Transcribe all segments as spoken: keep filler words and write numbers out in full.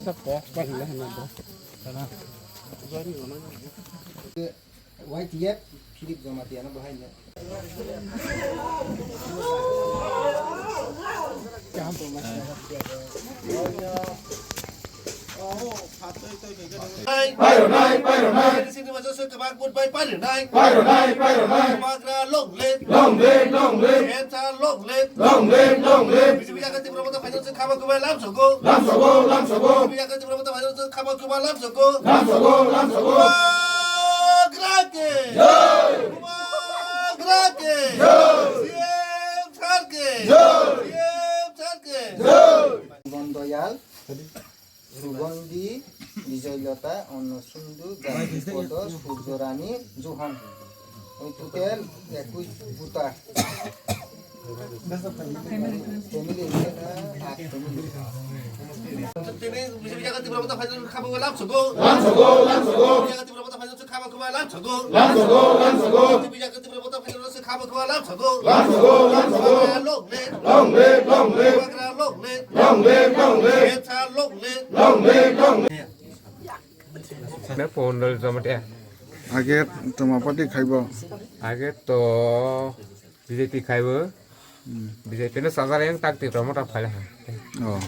Sa kok ba hwnla hwnla bo. Y T F Philip Jamatia no bahai no. Pairo nai, pairo nai. Sini masa soi kebak but bai pairo nai. Pairo nai, pairo nai. Bagra long live. Long live, long live. Ensa long live. Long live, long live. Bisi bisi akan Tipra Motha Phainai se khama kubai lam sogo. Lam sogo, lam sogo. Bisi bisi akan Tipra Motha Phainai se khama kubai lam sogo. Lam sogo, lam sogo. Bagra ke. Jai. Bagra ke. Jai. C M sir ke. Jai. C M sir ke. Jai. Bondoyal. Sugandhi, Bijoylata, Annasundu, Gandhipodo, Surjorani, Juhan. Oi total ekush buta. Family hingke na aat family. Tini bisi bisi akan Tipra Motha Phainai se khama kubai lam sogo. Lam sogo, lam sogo. Bisi bisi akan Tipra Motha Phainai se khama kubai lam sogo. Lam sogo, lam sogo. Bisi bisi akan Tipra Motha Phainai se khama kubai lam sogo. Lam sogo, lam sogo. Bagra long live. Long live, long live. Bagra long live. Long live, long live. Ensa long live. Long live, long live. Me phone dol jomate. Age toma party khaibo? Age to B J P khaibo. Hmm. B J P no sajar yang tak Tipra Motha phaile ha. Oh.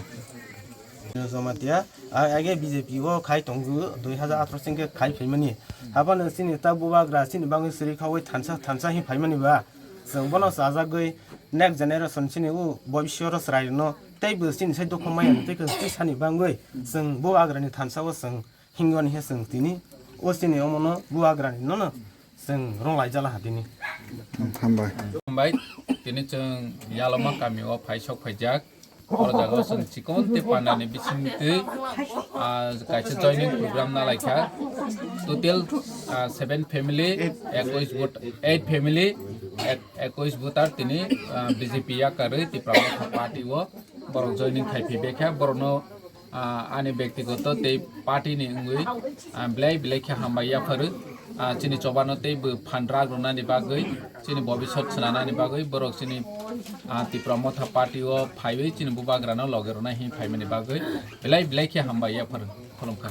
Jamatia, a-, age B J P o khai tongo, dui hajar atharo singke khai phaimani. Habano chini ta bubagra chini bangwi siri khaui thansa, thansa hi phaimani ba. Chwng bono chajagwi next generation chini u bobisyo ro chwrai rwno tei bo chini sai dukhu maya tei khe twi sani bangwi chwng bubagrani thansa o chwng hingoni he chwng tini o chini omono bubagrani nono chwng rong laijala ha tini. Hambai. Hambai, tini chwng Yaloma kami o phai sok phaijak. O jaga o chwng chikon tei pandani bising twi, ah, kaisa joining program nalaikha. Total, ah, seven family, ekush vote, eight family, ek-, ekush voter tini, ah, B J P yakarwi Tipra Motha Party o borok joining khai phai bekha. Borokno, ah, ani bektigoto tei party ni wngwi, ah, belai belai khe hambai yapharo. Ah, chini chobano tei bo phan rak rwnani bagwi, chini bobisot swnanani bagwi, borok chini, ah, Tipra Motha Party o phaiwi chini bubagrano loge rwna hini phaimani bagwi belai belai khe hambai yapharo. Khulumkha.